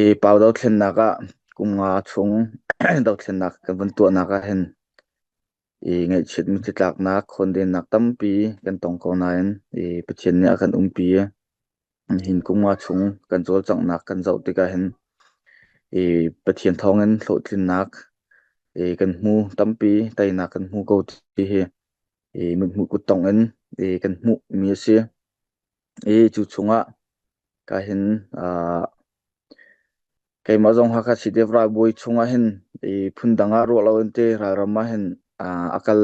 I pau dothlennak ah kum nga chung dothlennak kan vun tuahnak ah hin i ngaihchiat mitthli tlaknak, khawndennak tampi kan tong ko nain i Pathian nih a kan umpi i nihin kum nga chung kan cawlcanghnak kan zoh tikah hin i Pathian thawngin hlawhtlinnak i kan hmu tampi, teinak kan hmu ko ti hi i mithmuh kuttongh in i kan hmuhmi a si. I cu chungah ka hin uh, keimah zong Hakha CDF ralbawi chungah hin i phundang ah ruah lo in te ralram ah hin uh, a kal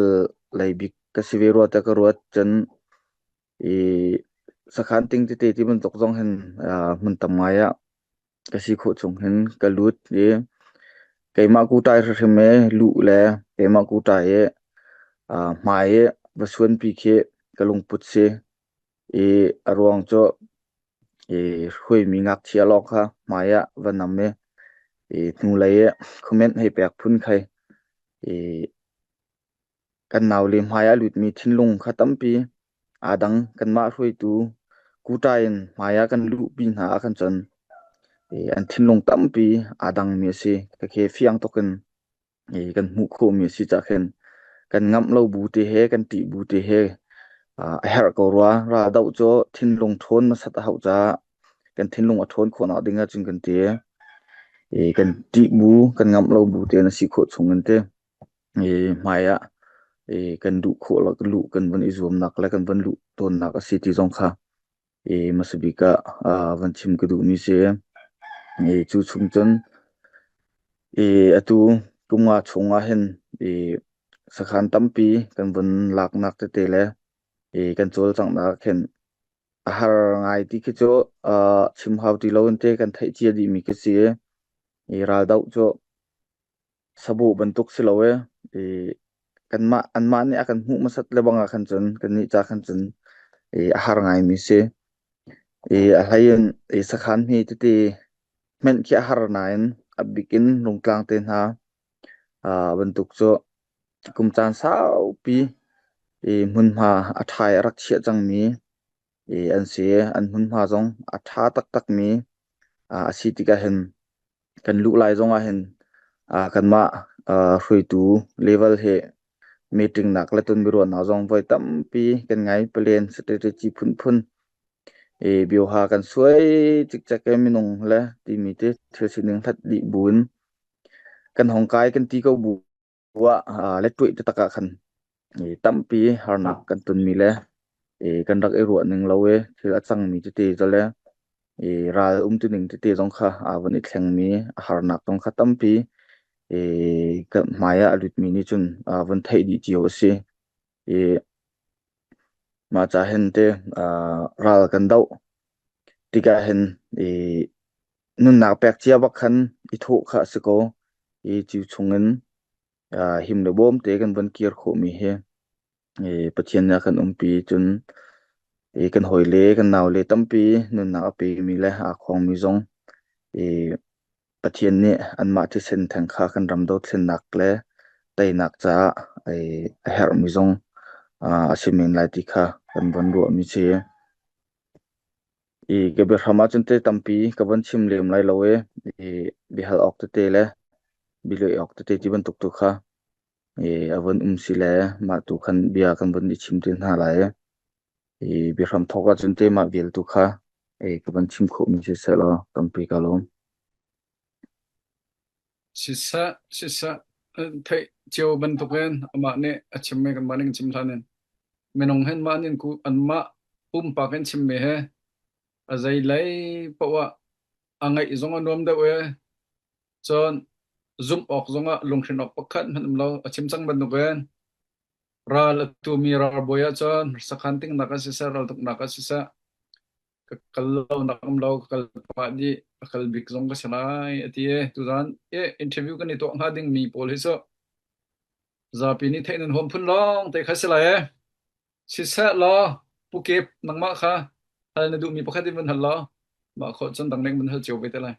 lei bik ka si ve rua te ka ruat cun i sakhan ting tete ti bantuk zong hin uh, hmun tam ngai ah ka si khawh chung hin ka lut i keimah kutai hrimhrim i luh le keimah kutai i uh, hmai i va suanpi khi ka lungput si i a ruang cu i hruaimi ngakchia lawng kha hmai ah va nam i i hnulei i comment hei pek phun khai i kan naule hmai ah lutmi thinlung kha tampi aa dang. Kanmah hruaitu kuta in hmai ah kan luhpi hna ah khan cun i an thinlung tampi aa dangmi a si. Khakhe fiang tuk in i kan hmuh khawhmi a si cah khin kan ngamh lo bu te he kan ṭih bu te he a herh ko rua. Ral doh cu thinlung ṭhawn hmasat a hauh caah kan thinlung a ṭhawn khawhnak ding ahcun kan ti i kan ṭih bu kan ngamh lo bu tein a si khawh chung in ti i hmai ah i kan duh khawh lo luh kan van i zuamnak le kan van luh tawnnak a si ti zong kha i hmasa bik ah van chim ka duhmi si. I cu chung cun i atu kum nga chung ah hin i sakhan tampi kan vun laknak tete le i kan cawlcanghnak khin a har ngai ti khi cu chim hau ti lo in te kan theih cia dihmi khi si i raldoh cu sabuh bantuk si lo e i kanmah anmah nih a kan hmuh hmasat le bang ah khan cun kannih ca khan cun i a har ngaimi si. I a hlei in i sakhan hme tete hmenh khi a har nain a bik in Rungtlang te hna bantuk cu kum caan saupi i hmunhma a ṭhai a rak chiah cangmi i an si. An hmunhma zong a ṭha taktakmi a si tikah hin kan luh lai zong ah hin kanmah hruaitu level he meeting nak le ton biaruahnak zong voi tampi kan ngai plan strategy phunphun i bioha kan suai cikcek e minung le timi te thil sining hlat dih buin kan hong kai kan ti ko bu ah le tuih taktak ah khan tampi harnak kan tonmi le kan rak i ruah ning lo i thil a cangmi tete cu le ral umtuning tete zong kha aa von i thlengmi a harnak zong kha tampi kan hmai ah a lutmi nih cun von theih dih cio a si. I mah ca hin te ral kan doh tikah hin i nunnak pek cia bak khan i thawh kha a si ko. I cu chungin him le bawm te kan von kir khawhmi hi Pathian nih a kan umpi cun i kan hawile kan naule tampi nunnak a pemi le aa khawngmi zong i Pathian nih anmah thisen theng kha kan ram dothlennak le teinak caah a herhmi zong a si men lai ti kha kan von ruahmi si. I ka biahram ahcun te tampi ka von chim lem lai lo i, i biahal awk tete le bialeh awk tete ti bantuk tu kha i a von um si le mah tu khan bia kan von i chim te hna lai. I biahram thawk ahcun te mah vial tu kha i ka von chim khawhmi si seh law tampi ka lawm. Siseh, siseh, theih cio bantukin amah nih a chimmi kanmah nih kan chim hlan in minung hin mah nin ku anmah pumpak in chimmi he a zeilei paoh ah a ngaih zong a nuam deuh i cun zumh awk zongah lunghrin awk pakhat hmanh um lo a chim cang bantukin ral a tumi ralbawi ahcun sakhan tingnak ah siseh raltuknak ah siseh ka kal lo nak um lo ka kal pah dih a kal bik zong ka si lai a ti i tuzan i interview kan i tuah hnga ding mi pawl hi cu zapi nih theih nan huam phun lawng te kha si lai e siseh law pu kep nangmah kha hal na duhmi pakhat in vun hal law mah khawh cun dang leng vun hal cio ve te lai.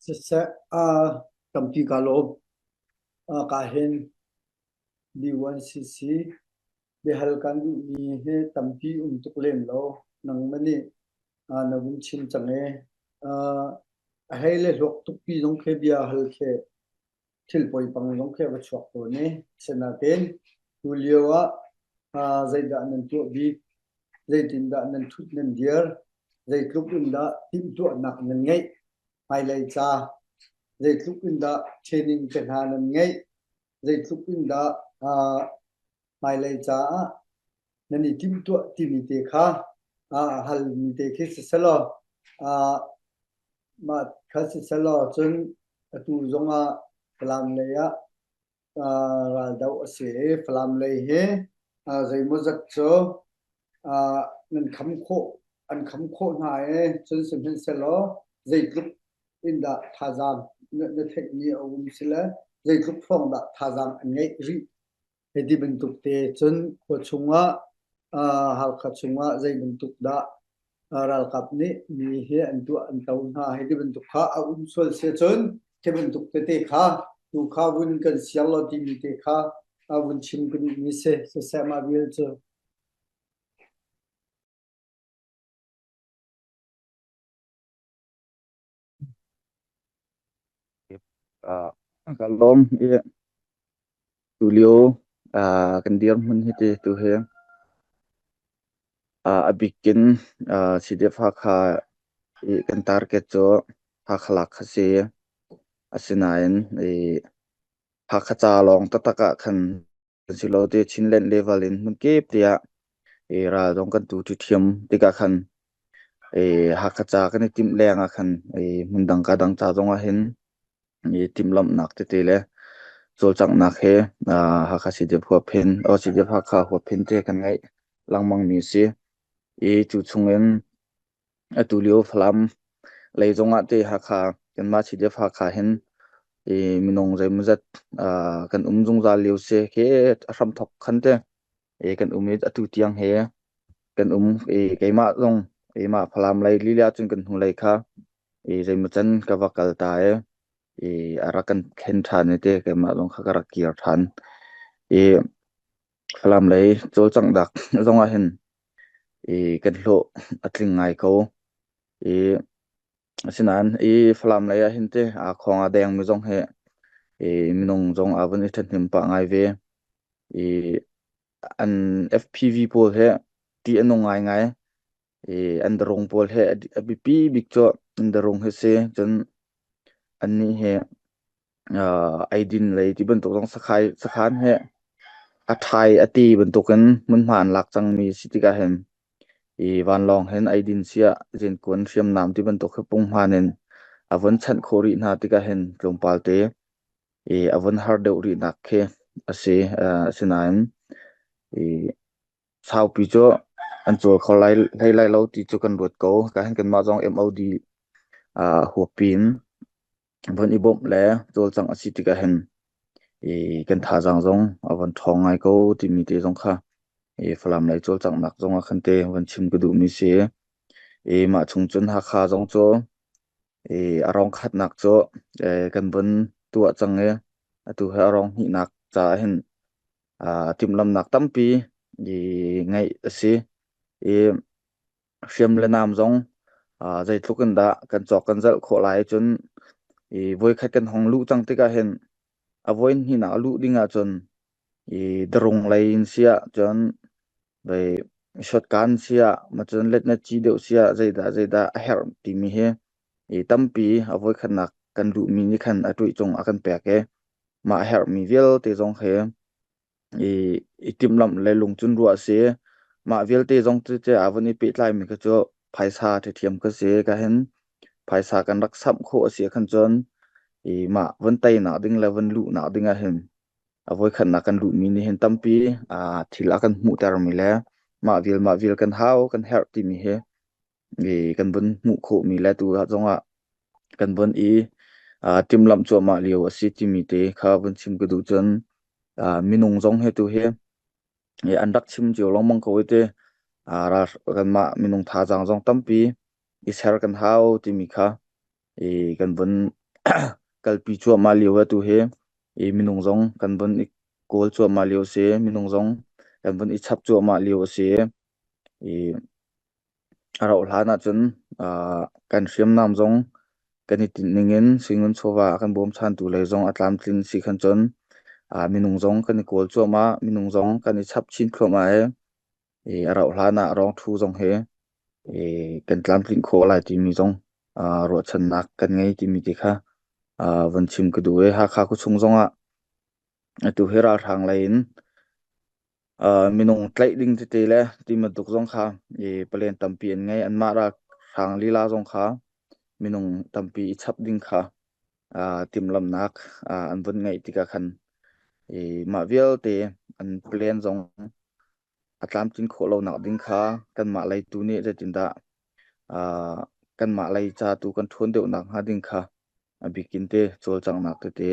Siseh, aa tampi kaa lawm. Ka hin B1cc. Biahal kan duhmi hi tampi um tuk lem lo. Nangmah nih na vun chim cang i a hei le hluak tukpi zong khi bia hal khi thil poipang zong khi a va chuak tawn i asinain tulio ah zeidah nan tuah bik, zeitindah nan ṭhut nan dir, zeitluk in dah timhtuahnak nan ngeih, hmailei ca zeitluk in dah training te hna nan ngeih, zeitluk in dah hmailei caah nan i timhtuah timi te kha halmi te khi siselaw mah kha siselaw cun atu zongah Falam lei ah raldoh a si i Falam lei hi zeimawzat cu nan kham khawh an kham khawh hna i cun sihmanhsehlaw zeitluk in dah thazaang na theihmi a um sile zeitluk hrawng dah thazaang an ngeih rih. Hiti bantuk te cun khua chungah Halkha chungah zei bantuk dah ralkap nih mi hi an tuah an to hna hiti bantuk kha a um sual sia cun khi bantuk tete kha tu kha vun kan siang lo timi te kha vun chim ka duhmi si siseh mah vial cu. Ka lawm i tulio kan dirhmun hi ti tu hi a bikin CDF Hakha i kan target cu Hakha lak kha si. Asinain i Hakha ca lawng taktak ah khan kan si lo ti Chinland level in hmunkip tiah i ral zong kan tu ṭhiam tikah khan i Hakha ca kan i timh leng ah khan i hmundang ka dang ca zong ah hin i timhlamhnak tete le cawlcanghnak he Hakha CDF huap hin CDF Hakha huap hin te kan ngeih lengmang mi a si. I cu chungin atu lio Falam lei zongah te Hakha kanmah CDF Hakha hin i minung zeimawzat kan um zungzal lio si khi a hramthok khan te i kan um i atu tiang he kan um i keimah zong keimah Falam lei lila cun kan hnulei kha i zeimaw can ka va kal ta i i a rak kan khen ṭhan i te keimah zong kha ka rak kir ṭhan i Falam lei cawlcanghnak zong ah hin i kan hlawh a tling ngai ko i asinain i Falam lei ah hin te aa khawng a dengmi zong hi i minung zong aa vun i ṭhahnem pah ngai ve i an FPV pawl he ṭih a nung ngaingai i an darung pawl he a biapi bik cu an darung hi si cun annih he eidin lei ti bantuk zong sakhan he a ṭhai a ti bantukin hmunhma an lak cangmi si tikah hin i vanlawng hin eidin siah zinkuan hriamnam ti bantuk hi punghman in a vun chanh khawh rih hna tikah hin tlawmpal te i a vun har deuh rihnak khi a si. Asinain i saupi cu an cawl kho lai hlei lai lo ti cu kan ruat ko. Ka hin kanmah zong MOD huappi in von i bawmh le cawlcangh a si tikah hin i kan thazaang zong a von ṭhawng ngai ko timi te zong kha i Falam lei cawlcanghnak zong ah khan te von chim ka duhmi si. I mah chung cun Hakha zong cu i a rong khatnak cu kan von tuah cang i atu hi a rong hnihnak caah hin timhlamhnak tampi i ngeih a si. I hriam le nam zong zeitluk in dah kan cawk kan zalh khawh lai cun i voikhat kan hong luh cang tikah hin a voi hnihnak a luh ding ahcun i darung lei in siah cun vei shotgun siah macun letna ci deuh siah zeidah zeidah a herh timi hi i tampi a voikhatnak kan luhmi nih khan a tuih cung a kan pek i mah a herhmi vialte zong hi i i timhlamh le lungcun ruah a si. Mah vialte zong cu aa von i pehtlaimi kha cu phaisa ṭhiamṭhiam kha si. Ka hin phaisa kan rak samh khawh a si ahkhan cun i mah von teinak ding le von luhnak ding ah hin a voikhatnak kan luhmi nih hin tampi thil a kan hmuhtermi le mah vial kan hau kan herh timi hi i kan vun hmuh khawhmi le tu zongah kan vun i timhlamh cuahmah lio a si timi te kha vun chim ka duh cun minung zong he tu hi an rak chim cio lengmang ko i te kanmah minung thazaang zong tampi i ser kan hau timi kha i kan vun kalpi cuahmah lio atu hi i minung zong kan vun i kawl cuahmah lio si minung zong. kan vun i chap cuahmah lio a si i a rauh hlan ahcun kan hriamnam zong kan i tinh ning in suingun chawva a kan bawmchantu lei zong a tlamtlin si khan cun minung zong kan i kawl cuahmah, minung zong kan i chap chin thluahmah i i a rauh hlan ah rawngṭhu zong hi i kan tlamtlinh khawh lai timi zong ruahchannak kan ngei timi ti kha von chim ka duh i Hakha khuachung zong ah atu hi ralhrang lei in minung tlaih ding tete le ti bantuk zong kha i palen tampi an ngei. Anmah ralhrang lila zong kha minung tampi i chap ding kha timhlamhnak an vun ngeih tikah khan i mah vialte an plan zong a tlamtlin khawh lonak ding kha kanmah lei tu nih zeitindah kanmah lei ca tu kan ṭhawn deuh nakhnga ding kha a bikin te cawlcanghnak tete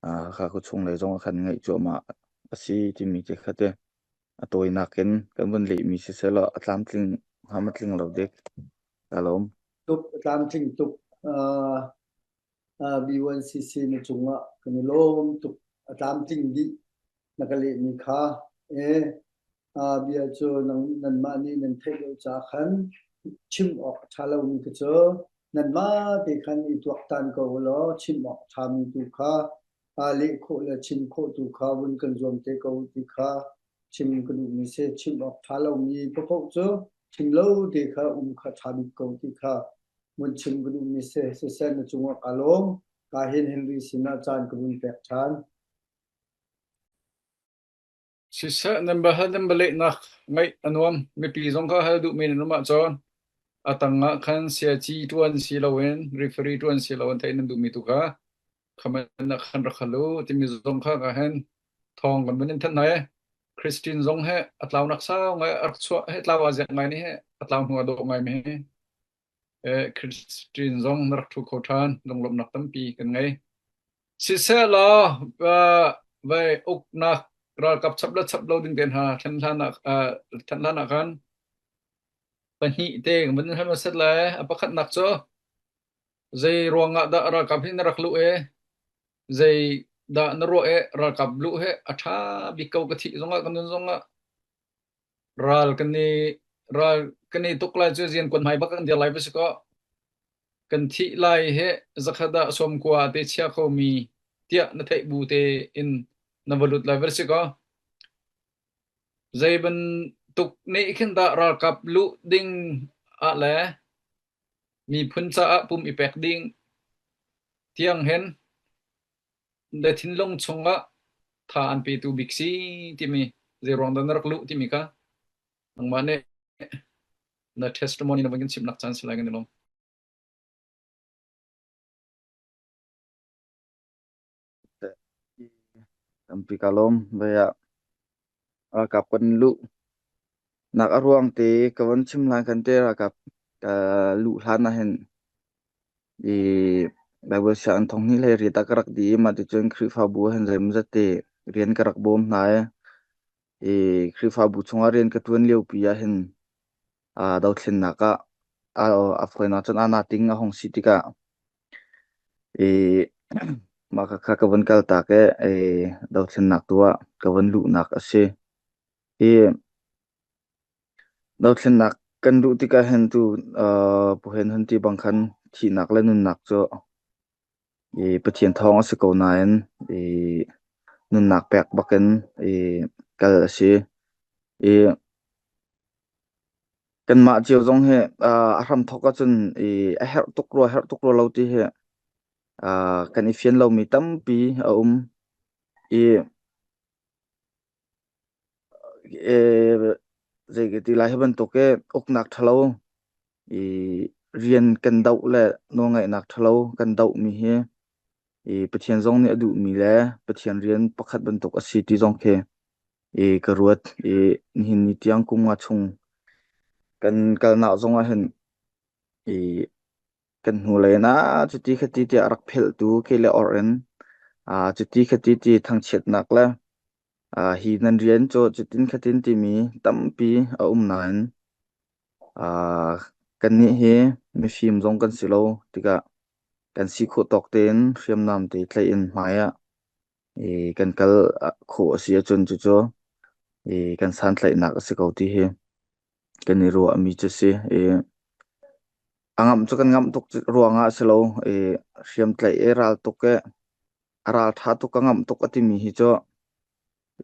Hakha khuachung lei zong ah khan ngaih cuahmah a si timi te kha te a tawinak in kan vun lehmi siseh law a tlamtling hnga ma tling lo dik. Ka lawm. Tuk a tlamtling tuk. Uh, uh, B1CC na cungah kan i lawm tuk. A tlamtling dih na ka lehmi kha. E, uh, bia cu nang, nanmah nih nan theih lo ca khan chim awk a ṭha lomi kha cu nanmah te khan i tuaktan ko u law chim awk a ṭhami tu kha aa leh khawh le chim khawh tu kha vun kan zuam te ko ti kha chim ka duhmi si. Chim awk ṭha lomi paohpaoh cu chim lo te kha um kha ṭha bik ko ti kha vun chim ka duhmi si. Siseh na cungah kaa lawm. Ka hin Henry sinah caan ka vun pek ṭhan. Siseh nan va hal nan va lehnak ngaih a nuam. Mipi zong kha hal duhmi nan um ahcun a tangah khan siaci ṭuan si loin referee ṭuan si loin theih nan duhmi tu kha comment ah khan rak hal u timi zong kha ka hen thawng kan vun in thanh hna i Christine zong he a tlaunak sau ngai a rak chuah he tlau a ziak ngai ni he a tlau hnu a dawh ngai mi he Christine zong na rak ṭhu kho ṭhan lunglawmhnak tampi kan ngei. Siseh-law vai uknak ralkap chap le chap lo ding te hna thlen hlan ah thlen hlan ah khan pahnih te van in hal hmasat lai. A pakhatnak cu zei ruangah dah ralkap hi na rak luh i zei dah na ruah i ralkap luh hi a ṭha bik ko ka thih zongah ka nun zongah ral kan i ral kan i tuk lai cu zian kuan hmai bak kan dir lai va si kaw kan thih lai hi zakhat ah sawmkua te chia khomi tiah na theih bu te in na va lut lai va si kaw zei bantuk nih khin dah ralkap luh ding ah le miphun caah pum i pek ding tiang hin na thinlung chungah tha an petu bik si timi zei ruang dah na rak luh timi kha nangmah nih na testimony na van kan chimnak caan si lai kan i lawm. Tampi ka lawm. Vai ah ralkap kan luh nak a ruang te ka von chim hlan kan te ralkap ka luh hlan ah hin i Bible sianginn thong hnih hlei riat ah ka rak di i mah ticun Khrihfabu ah hin zeimawzat te rian ka rak bawm hna i i Khrihfabu chungah rian ka ṭuan liopi ah hin dothlennak ah a fawinak cun aa ting a hung si tikah i mah kha ka vun kaltak i dothlennak tu ah ka vun luhnak a si. I dothlennak kan luh tikah hin tu Puhen hun ti bang khan thihnak le nunnak cu i Pathian thawng a si ko nain i nunnak pek bakin i kal a si. I kanmah cio zong hi a hramthawk ahcun i a herh tuk rua herh tuk rua lo ti hi kan i fian lomi tampi a um i zei ka ti lai hi bantuk hi uknak ṭhalo i rian kan doh le nawlngaihnak ṭhalo kan dohmi hi i Pathian zong nih a duhmi le Pathian rian pakhat bantuk a si ti zong khi i ka ruat i nihin ni tiang kum nga chung kan kalnak zong ah hin i kan hnulei in ah cuti khati tiah a rak phelhtu ke le orh in ah cuti khati ti thangchiatnak le ah hi nan rian cu cutin khatin timi tampi a um nain ah kannih hi mifim zong kan si lo tikah kan si khawh tawk tein hriamnam te tlaih in hmai ah i kan kal khawh a si ahcun cucu. i kan santlaihnak a si ko ti hi kan i ruahmi cu si. I a ngamh cu kan ngamh tuk ruangah a si lo. I hriamtlaih i ral tuk i a ralṭha tuk ka ngamh tuk a timi hi cu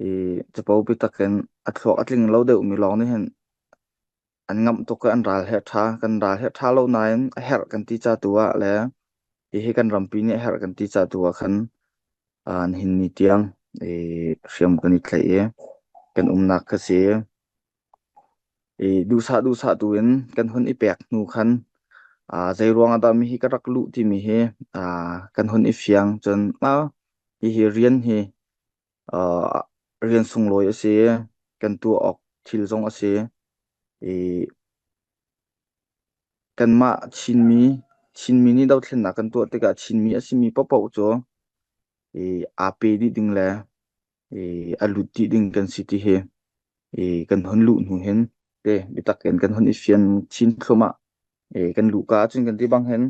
i capo biatak in a thluak a tling lo deuhmi lawng nih hin an ngamh tuk i an ral hi a ṭha. Kan ral hi a ṭha lo nain a herh kan ti ca tu ah le hihi kan rampi nih a herh kan ti ca tu ah khan nihin ni tiang i hriam kan i tlaih i kan umnak kha si. I duhsah duhsah tu in kan hun i pek hnu khan zei ruang ah dah mihi ka rak luh timi hi kan hun i fiang. Cun hihi rian hi rian sunglawi a si i kan tuah awk thil zong a si. I kanmah Chinmi, Chinmi nih dothlennak kan tuah tikah Chinmi a simi paohpaoh cu i aa pe dih ding le i a lut dih ding kan si ti hi i kan hun luh hnu hin te biatak in kan hun i fian chin thluahmah. I kan luhka ahcun kan ti bang hin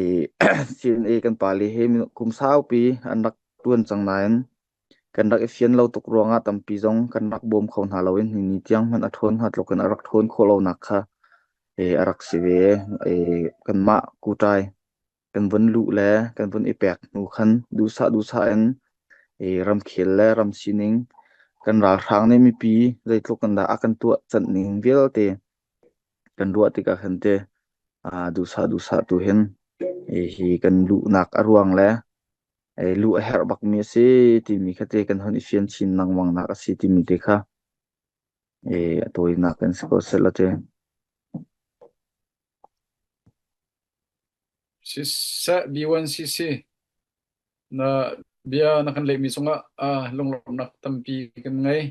i CNA kan pale hi kum saupi an rak tuan cang nain kan rak i fian lo tuk ruangah tampi zong kan rak bawm kho hna lo i ni ni tiang hmanh a ṭhawn hnga tluk in a rak ṭhawn khawh lonak kha a rak si ve. Kanmah kuṭai kan vun luh le kan vun i pek hnu khan duhsah duhsah in ramkhel le ram sining kan ralhrang nih mipi zeitluk in dah a kan tuah canh ning vialte kan ruah tikah khan te duhsah duhsah tu hin hi kan luhnak a ruang le luh a herh bakmi a si timi kha te kan hun i fian chin lengmang nak a si timi te kha a tawinak in si ko seh law te. Siseh B1CC na bia na kan lehmi cungah lunglawmhnak tampi kan ngei.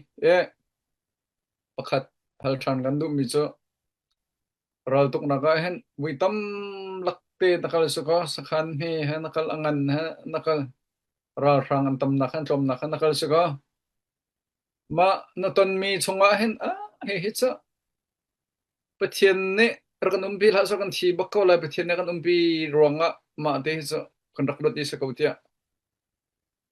Pakhat hal ṭhan kan duhmi cu raltuknak ah hin vui tam lakte na kal si kaw sakhan hme he na kal a ngan he na kal ralhrang an tamnak han tlawmnak han na kal si kaw mah na tonmi chungah hin ah hihi cu Pathian nih rak kan umpi hlah seh kan thi bak ko lai Pathian nih kan umpi ruangah mah te hi cu kan rak luat i si ko tiah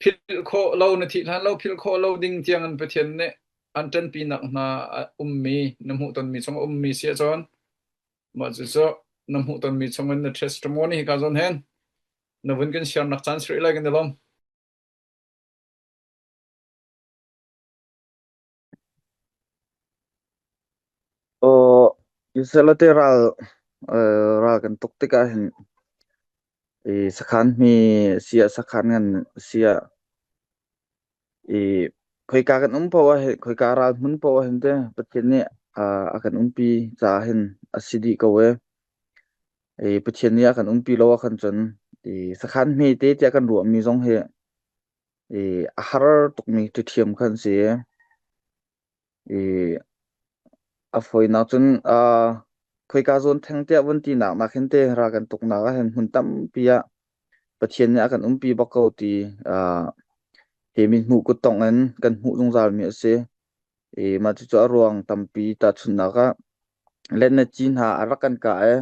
philh khawh lo na thih hlan lo philh khawh lo ding tiang in Pathian nih an ṭanpinak hna a ummi na hmuhtonmi chung a ummi si ahcun mah cucu na hmuhtonmi chungin na testimony hi ka zawn hen na vun kan share nak caan sri lai kan i lawm. Aw, Israel ral ral kan tuk tikah hin i sakhan hme siah sakhan ngan siah i khoika kan um paoh ah hin khoika ral hmun paoh ah hin te Pathian nih a kan umpi caah hin a si dih ko e. I Pathian nih a kan umpi lo ahkhan cun i sakhan hme te tiah kan ruahmi zong hi i a har tukmi ṭhiam khan si. I a fawinak cun khoika zawn theng tiah vun tinak nak hin te ral kan tuknak ah hin hmun tampi ah Pathian nih a kan umpi bak ko ti hi mithmuh kuttongh in kan hmuh zungzalmi a si. I mah cucu a ruang tampi tahchunhnak ah letnaci hna a rak kan kah i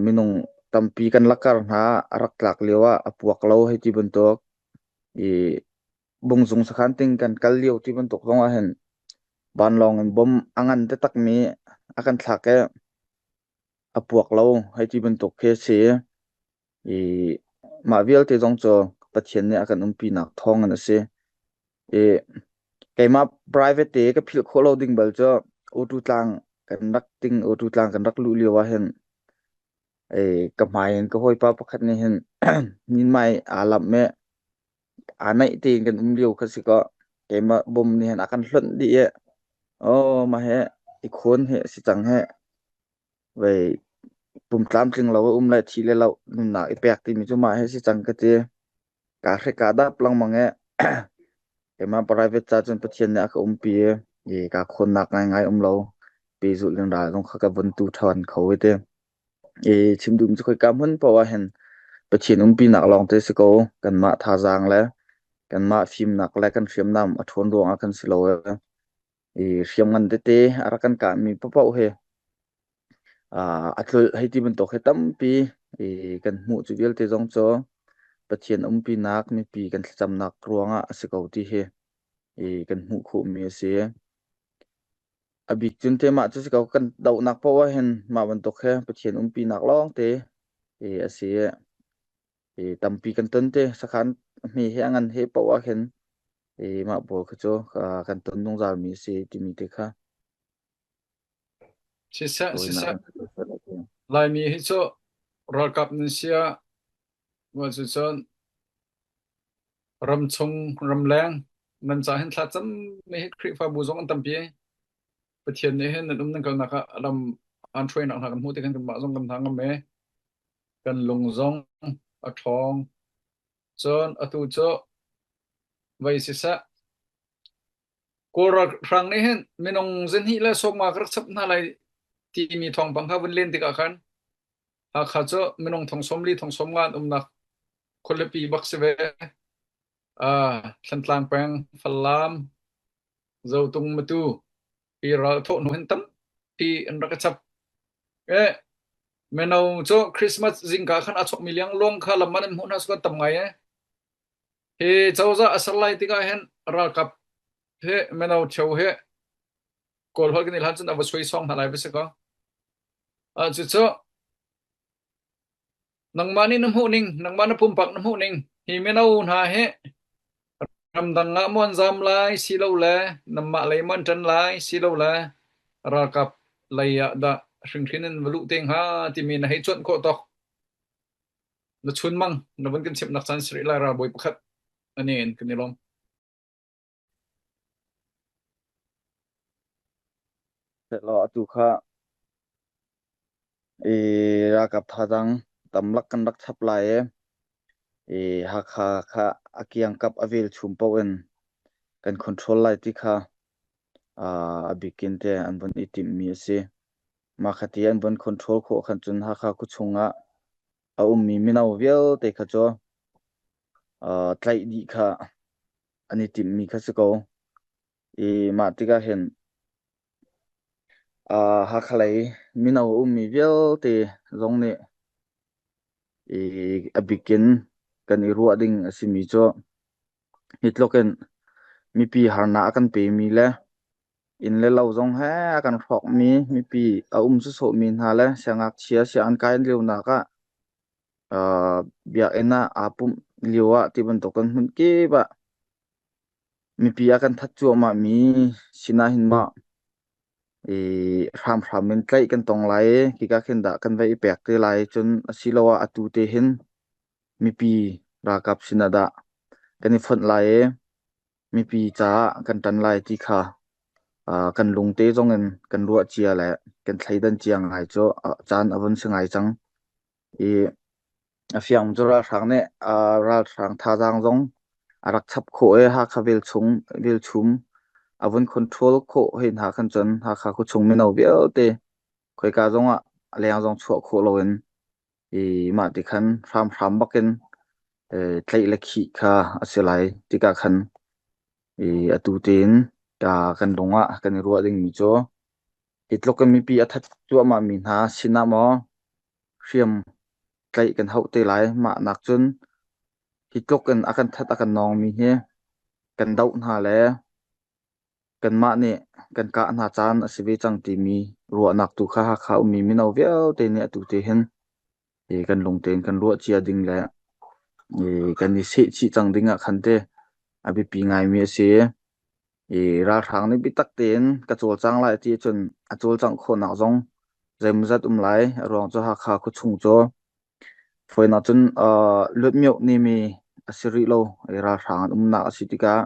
minung tampi kan lakar hna a rak tlak lio ah a puak lo hei ti bantuk i bungzung sakhan ting kan kal lio ti bantuk zong ah hin vanlawng in bom a ngan taktakmi a kan thlak i a puak lo hei ti bantuk khi a si. I mah vialte zong cu Pathian nih a kan umpinak thawng in a si. I keimah private te ka philh khawh lo ding bal cu Autu tlang kan rak ting Autu tlang kan rak luh lio ah hin ka hmai in ka hawipa pakhat nih hin minmai aa lamh i aa naih tein kan um lio kha si kaw keimah bom nih hin a kan hlonh dih i aw mah hi i khawn hi a si cang hi vei pum tlamtling lo a um le thi le lo nunnak i pek timi cu mah hi si cang ka ti kaa hre kaa dap lengmang i keimah private ca cun Pathian nih a ka umpi i kaa khawnnak ngaingai um lo pehzulh in ral zong kha ka vun tu ṭhan kho i ti. I chim duhmi cu khoika hmun paoh ah hin Pathian umpinak lawngte si ko. Kanmah thazaang le kanmah fimnak le kan hriamnam a ṭhawn ruangah kan si lo i i hriamngan tete a rak kan kahmi paohpaoh hi a tlulh hei ti bantuk hi tampi i kan hmuh cu vialte zong cu Pathian umpinak mipi kan thlacamnak ruangah a si ko ti hi. i kan hmuh khawhmi a si. A bik cun te mah cu si ko kan dohnak paoh ah hin mah bantuk he Pathian umpinak lawng te i a si i tampi kan ton te sakhan hme he a ngan he paoh ah khin i mah pawl kha cu kan ton zungzal mi a si timi te kha Siseh, tawinak siseh. in Laimi hi cu ralkap nan si ah cucun ramchung ramleng nan ca hin thlacam mi hi Khrihfabu zong an tampi. Pathian nih hin nan um nan kalnak ah lam aan hruainak hna kan hmuh tikhin kanmah zong kan hna ngam e. Kan lung zong a ṭhawng. Cun atu cu vei siseh Kawl ralhrang nih hin minung zahnih le sawmnga ka rak chap hna lai timi thawngpang kha vun len tikah khan Hakha cu minung thong 40 thong 50 an umnak khualipi bak si ve. Uh, Thlantlang peng, Falam, Zotung, Matu hi ral thawh hnu hin tampi an rak i chap. Eh, mino cu Christmas zingka khan a chokmi liangluang kha lam an hmuh hna su kan tam ngai eh. Hi cozah a ser lai tikah hin ralkap he mino ṭheo he Kawl holh kan i hlan cun a va suai sawng hna lai va si kaw. Ah cucu nangmah nih na hmuh ning, nangmah na pumpak na hmuh ning, hi mino hna hi ramdang ah maw an zaam lai silole nanmah lei maw an ṭan lai silole ralkap lei ah dah hringhrin in va luh te hnga timi na hei cuanh khawh tawk. Na chunmang na vun kan chimhnak caan si rih lai ralbawi pakhat ani in kan i lawm. Sehlaw atu kha i ralkap thazaang tamlak kan rak chap lai i i Hakha kha a kiangkap a velchum paoh in kan control lai ti kha a bikin te an vun i timhmi a si. Mah kha ti an vun control khawh khan cun Hakha khuachung ah a ummi mino vialte kha cu tlaih dih kha an i timhmi kha si ko. I mah tikah hin Hakha lei mino a ummi vialte zong nih i a bikin kan i ruah ding a simi cu hi tluk in mipi harnak a kan pemi le inn le lo zong he a kan hrawkmi mipi a um sawsawhmi hna le siangngakchia sianginn kai lionak ah biakinn ah aa pumh lio ah ti bantukin hmun kip ah mipi a kan that cuahmah mi sinah hin maw i hramhram in tlaih kan tong lai i khika khin dah kan va i pek te lai cun asiloah atu te hin mipi ralkap sinah dah kan i fonh lai i mipi caah kan ṭan lai ti kha kan lungte zong in kan ruah cia le kan thleidan cia ngai cu caan a vun si ngai cang. I a fiang cu ralhrang nih ralhrang thazaang zong a rak chap khawh i Hakha velchung velchum a vun control khawh hei hna khan cun Hakha khuachung mino vialte khoika zong ah a leng zong chuah khawh loin i mah ti khan hramhram bakin tlaih le khih kha a si lai tikah khan i atu tein kan lung ah kan i ruah dingmi cu hi tluk in mipi a that cuahmah mi hna sinah maw hriam tlaih kan hauh te lai. Mah nak cun hi tluk in a kan that a kan nawng mi hi kan doh hna le kanmah nih kan kah hna caan a si ve cang timi ruahnak tu kha Hakha ummi mino vialte nih atu te hin kan lungtein kan ruah cia ding le kan i sehchih cang ding ah khan te a biapi ngaimi a si. I ralhrang nih biatak tein ka cawlcang lai ti ahcun a cawlcangh khawhnak zong zeimawzat um lai. A ruang cu Hakha khuachung cu fawinak cun luatmioh nimi a si rih lo. I ralhrang an umnak a si tikah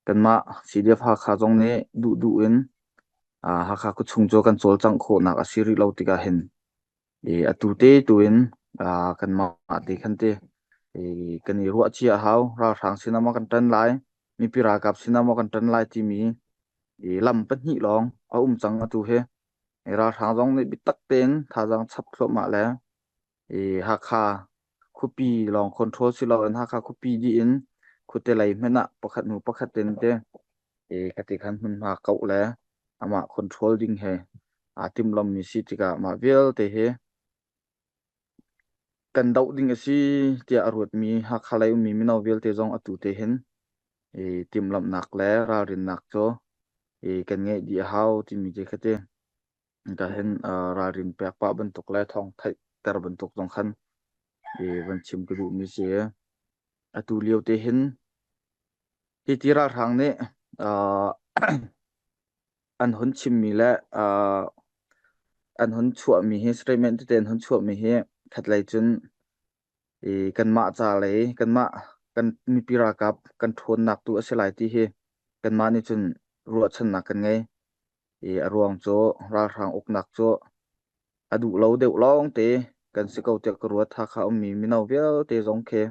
kanmah CDF Hakha zong nih duhduh in Hakha khuachung cu kan cawlcangh khawhnak a si rih lo tikah hin i atu te tu in kanmah te khan te kan i ruah cia a hau. Ralhrang sinah maw kan ṭan lai, mipi ralkap sinah maw kan ṭan lai timi i lam pahnih lawng a um cang atu hi. I ralhrang zong nih biatak tein thazaang chap thluahmah le i Hakha khuapi lawng control si loin Hakha khuapi dih in khuate lei hmanh ah pakhat hnu pakhat in te i khati khan hmunhma kauh le amah control ding he aa timhlammi si tikah mah vialte hi kan doh ding a si tiah a ruatmi Hakha lei ummi mino vialte zong atu te hin hi. I timhlamhnak le ralrinnak cu i kan ngeih dih a hau timi te kha ti. Ka hin ralrin pek pah bantuk le thawng theihter bantuk zong khan i van chim ka duhmi si. Atu lio te hin hi ti ralhrang nih an hun chimmi le an hun chuahmi hi statement tete an hun chuahmi hi khatlei cun i kanmah ca lei kanmah kan mipi ralkap kan ṭhawnnak tu a si lai ti hi kanmah nih cun ruahchannak kan ngei. I a ruang cu ralhrang uknak cu a duh lo deuh lawng te kan si ko tiah ka ruat. Hakha ummi mino vialte zong khi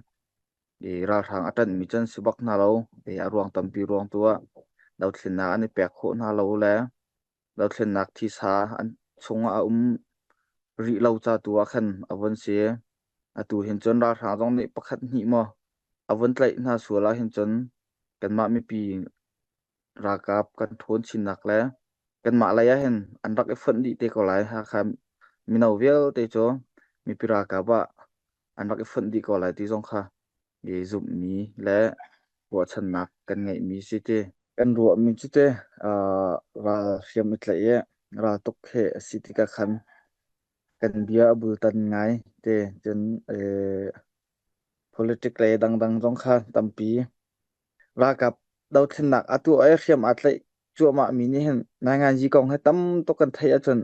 i ralhrang a ṭanhmi cu an si bak hna lo. I a ruang tampi ruang tu ah dothlennak an i pek khawh hna lo le dothlennak thisa an chungah a um rih lo ca tu ah khan a vun si. Atu hin cun ralhrang zong nih pakhat hnih maw a vun tlaih hna sual ah hin cun kanmah mipi ralkap kan ṭhawn chinnak le kanmah lei ah hin an rak i fonh dih te ko lai. Hakha mino vialte cu mipi ralkap ah an rak i fonh dih ko lai ti zong kha i zumhmi le ruahchannak kan ngeihmi si ti. Kan ruahmi cu te ral hriam i tlaih i raltuk he a si tikah khan kan bia a bultan ngai te. Cun politic lei dangdang zong kha tampi Ralkap dothlennak a tuah i hriam aa tlaih cuahmahmi nih hin nainganzi kong hi tam tuk kan theih ahcun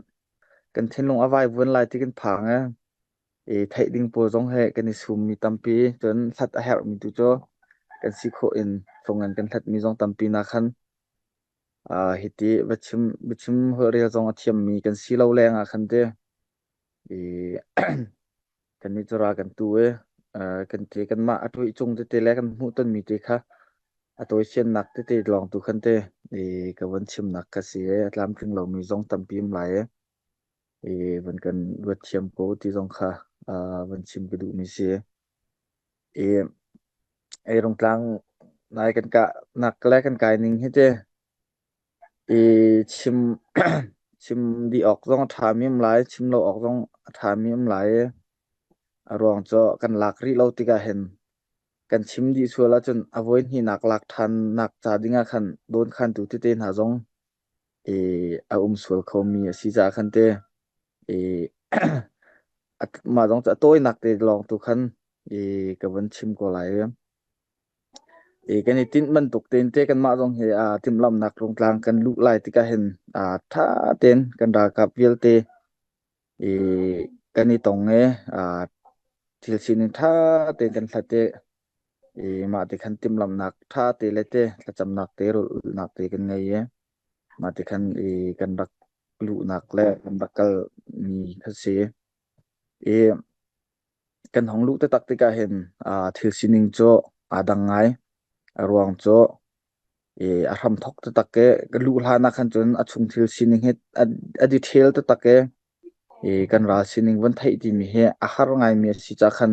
kan thinlung a vaivuan lai ti kan phang i i theih ding pawl zong he kan i summi tampi cun hlat a herhmi tu cu kan si khawh in fungin kan hlatmi zong tampi na khan hiti va chim biachim holhrel zong a thiammi kan si lo leng ah khan ti i Kannih cu ral kan tu i kan ti kanmah a ṭuih cung tete le kan hmuhtonmi te kha a tawifiannak tete lawng tu khan te i ka von chimnak kha si i a tlamtling lomi zong tampi um lai i i von kan ruat thiam ko ti zong kha von chim ka duhmi si. I ei Rungtlang nai kan kah nak le kan kai ning hi te I chim chim dih awk zong a ṭhami um lai, chim lo awk zong a ṭhami um lai i a ruang cu kan lak rih lo tikah hin kan chim dih sual ahcun a voi hnihnak lak ṭhannak ca dingah khan dawnkhantu tete hna zong i a um sual khomi a si caah khan te i mah zong cu a tawinak te lawng tu khan i ka vun chim ko lai i. I kan i tinh bantuk tein te kanmah zong hi timhlamhnak rungtlang kan luh lai tikah hin ṭha tein kan ralkap vialte i kan i tong i thil sining ṭha tein kan hlat i i mah ti khan timhlamhnak ṭha te le te thlacamnak te rawlulhnak te kan ngei i mah ti khan i kan rak luhnak le kan rak kalmi kha si. I Kan hung luh taktak tikah hin thil sining cu aa dang ngai. A ruang cu i a hramthawk taktak i ka luh hlan ah khan cun a chung thil sining hi a detail taktak i i kan ral sining von theih timi hi a har ngaimi a si caah khan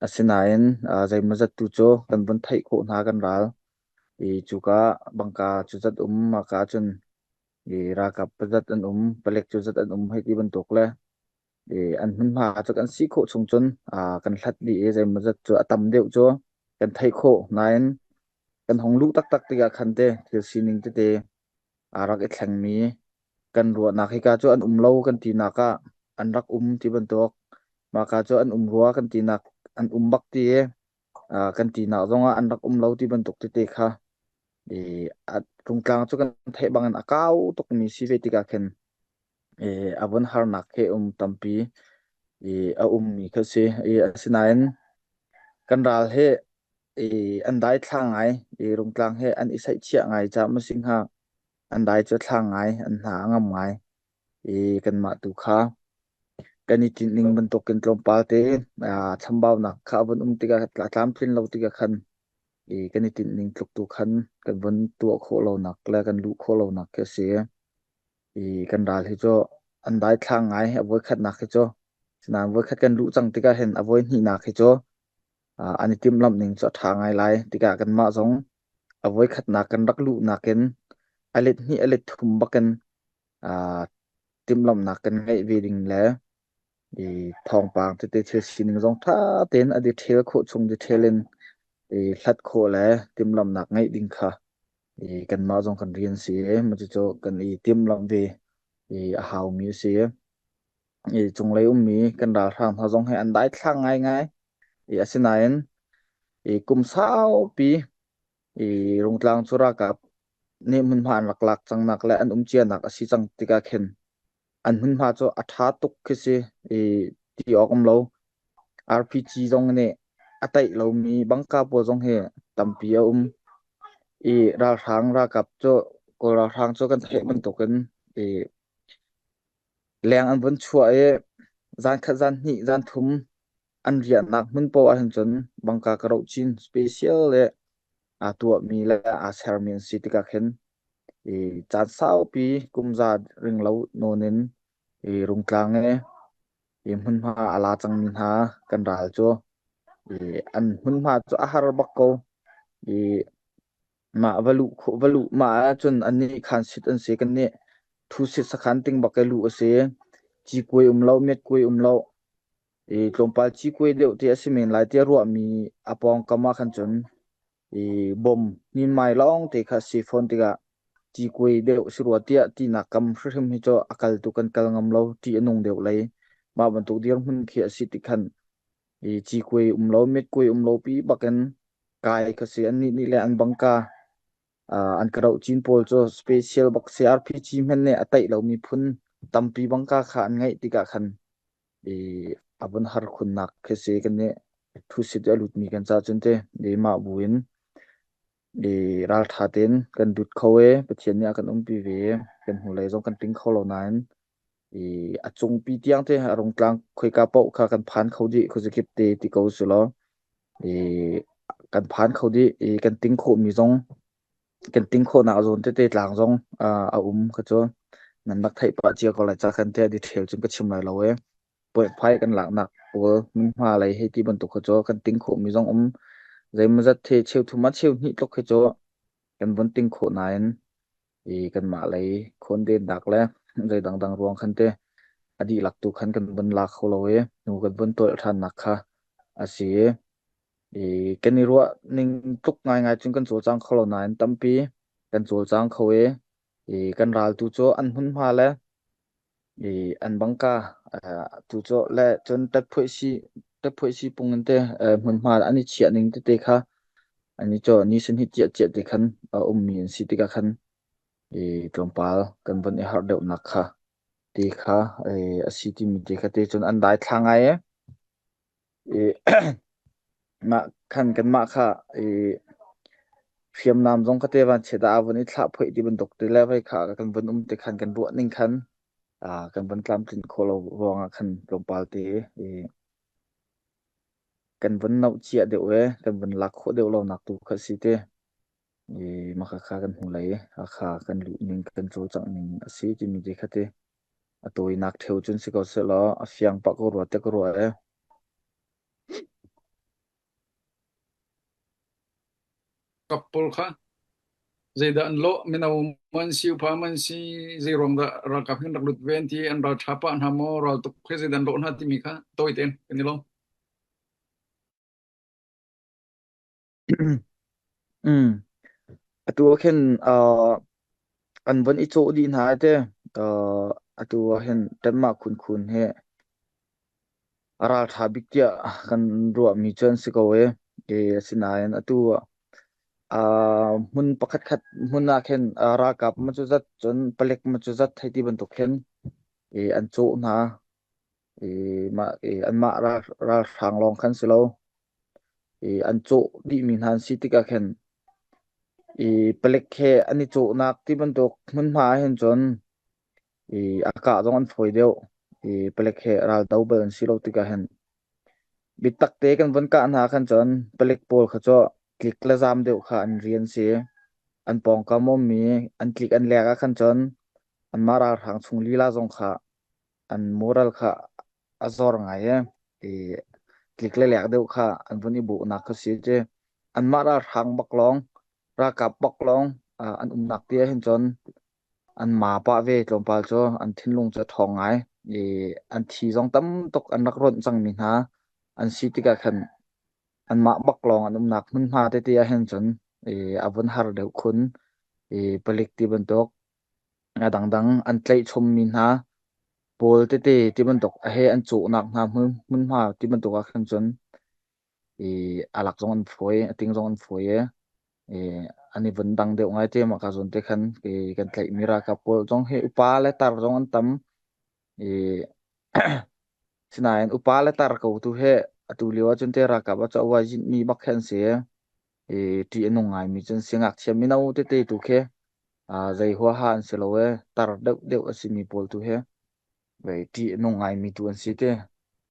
asinain zeimawzat tu cu kan von theih khawh hna kan ral. I cuka bangka cu zat um maka cun i ralkap pazat an um, palek cu zat an um hei ti bantuk le i an hmunhma cu kan si khawh chung cun kan hlat dih i zeimawzat cu a tam deuh cu kan theih khawh nain kan hung luh taktak tikah khan te thil sining tete aa rak i thlengmi kan ruahnak hika cu an um lo kan tinak ah an rak um ti bantuk mahka cu an um rua kan tinak an um bak ti i kan tinak zongah an rak um lo ti bantuk tete kha i a rungtlang cu kan theih bangin a kau tukmi si ve tikah khin a vun harnak he um tampi i a ummi kha si. I asinain kan ral he i an dai thla ngai i rungtlang he an i saihchiah ngai caah maw si hnga an dai cu thla ngai an hna a ngam ngai i kanmah tu kha kan i tinhning bantukin tlawmpal te chambaunak kha a vun um tikah tlamtlin lo tikah khan i kan i tinhning tluk tu khan kan vun tuah khawh lonak le kan luh khawh lonak khi a si. I kan ral hi cu an daithlang ngai a voikhatnak hi cu. Sinain voikhat kan luh cang tikah hin a voi hnihnak hi cu an i timhlamh ning cu a ṭha ngai lai. Tikah kanmah zong a voikhatnak kan rak luhnak in a let hnih a let thum bakin timhlamhnak kan ngeih ve ding le i thawngpang tete thil sining zong ṭha tein a detail khawh chung detail in. i hlat khawh le timhlamhnak ngeih ding kha i kanmah zong kan rian si i cucu kan i timhlamh ve i a haumi a si. I cunglei ummi kan ralhrang hna zong hi an daithlang ngaingai. I asinain i kum saupi i Rungtlang cu ralkap nih hmunhma an rak lak cangnak le an um cianak a si cang tikah khin an hmunhma cu a ṭha tuk khi si i ti awk um lo. RPG zong nih a taih lomi bangka pawl zong hi tampi a um i ralhrang ralkap cu Kawl ralhrang cu kan theih bantukin i leng an vun chuah i zan khat zan hnih zan thum an riahnak hmun paoh ahhin cun bangka ka roh chin special le aa tuahmi le aa sermi an si tikah khin i caan saupi kum za ring lo nawn in i Rungtlang i i hmunhma a la cangmi hna kan ral cu i an hmunhma cu a har bak ko i mah va luh khawh va luh mah ahcun annih khan sit an si kannih thu sit sakhan ting bak i luh a si cikuai um lo miatkuai um lo i tlawmpal cikuai deuh te a si men lai tiah ruahmi a pawngkam ah khan cun i bom hninmai lawng te kha si fawn tikah cikuai deuh si rua tiah tinak kam hrimhrim hi cu a kal tu kan kal ngam lo ṭih a nung deuh lei mah bantuk dirhmun khi a si ti khan i cikuai um lo mitkuai um lo pi bakin kai kha si annih nih le an bangka an ka roh cin pawl cu special bak si RPG hmanh nih a taih lomi phun tampi bangka kha an ngeih tikah khan i a vun har khunnak khi si kan nih thusit a lutmi kan ca cun te i mah buin i ralṭha tein kan lut kho e Pathian nih a kan umpi ve kan hnulei zong kan ting kho lo nain i a cungpi tiang te a rungtlang khoika paoh kha kan phan kho dih khuazakip te ti ko su law i kan phan kho dih i kan ting khawhmi zong kan ting khawhnak zawn tete tlang zong a um kha cu nan rak theih pah cia ko lai ca khan te detail cun ka chim lai lo e phai kan laknak pawl hmunhma lei hei ti bantuk kha cu kan ting khawhmi zong um zeimawzat the cheu thum ah cheu hnih tluk khi cu kan vun ting khawh nain i kanmah lei khawndennak le zei dangdang ruang khan te a dihlak tu khan kan vun la kho lo i hnu kan vun tawlh ṭhannak kha a si i kan i ruah ning tluk ngaingai cun kan cawlcang kho lo nain tampi kan cawlcang kho i i kan ral tu cu an hmunhma le i an bangka tu cu le cun tatphuaisi pung in te hmunhma an i chiah ning tete kha an i caw ni sin hi ciah ciah ti khan a ummi an si tikah khan i tlawmpal kan vun i harh deuhnak kha ti kha a si timi te kha te cun an dai thla ngai e i mah khan kanmah kha i hriamnam zong kha te van chiat ah a vun i thlah phoih ti bantuk te le vei kha kan vun um te khan kan ruah ning khan kan vun tlamtlinh khawh lo ruangah khan tlawmpal te i kan vun noh cia deuh e kan vun lak khawh deuh lo nak tu kha si te i mah kha kan hnu lei Hakha kan luh ning kan cawlcangh ning a si timi te kha te a tawinak theu cun si ko sehlaw a fiang pah ko rua te ka ruah e. Kap pawl kha zeidah an lawh mino man si upa man si zei ruang dah ralkap hin rak lut ve an ti an ral ṭha pah hna maw ral tuk khi zeidah an lawh hna timi kha tawi tein kan i lawm. Mm. Atu ah khin uh, an von i cawh dih hna te uh, atu ah hin Tenmah khunkhun he a ralṭha bik tiah kan ruahmi cu an si ko e. E asinain atu ah hmun pakhat khat hmun ah khin ralkap ma cu zat cun palek ma cu zat hei ti bantuk khin e an cawh hna. E mah e anmah ralhrang lawng khan si lo. I an cawh dihmi hna an si tikah khin i palek he an i cawhnak ti bantuk hmunhma ah hin cun i a kah zong an fawi deuh. I palek he raldo bal an si lo tikah hin biatak te kan von kah hna khan cun palek pawl kha cu tlik le zaam deuh kha an rian si. An pawngkam ummi an tlik an lek ah khan cun anmah ralhrang chung lila zong kha an moral kha a zor ngai e. I tlik le lek deuh kha an vun i bawhnak kha si ti. Anmah ralhrang bak lawng, ralkap bak lawng an umnak te ah hin cun an ma pah ve tlawmpal cu an thinlung cu a ṭhawng ngai. I an thi zong tam tuk an rak ronh cangmi hna an si tikah khan. Anmah bak lawng an umnak hmunhma tete ah hin cun a vun har deuh khun. Palik ti bantuk a dangdang an tlaih chommi hna pawl tete ti bantuk a he an cawhnak hna hmunhma ti bantuk ah khan cun a lak zong an fawi, a ting zong an fawi i an i vun dang deuh ngai te mah ka zawn te khan kan tlaihmi ralkap pawl zong hi upa le tar zong an tam. I Sinain upa le tar ko tu he atu lio ahcun te ralkap ah cawa zinhmi bak khi an si. I ṭih a nung ngaimi cun si ngakchia mino tete tu khi zei huaha an si lo e tar deuhdeuh a simi pawl tu hi vei ṭih a nung ngaimi tu an si te.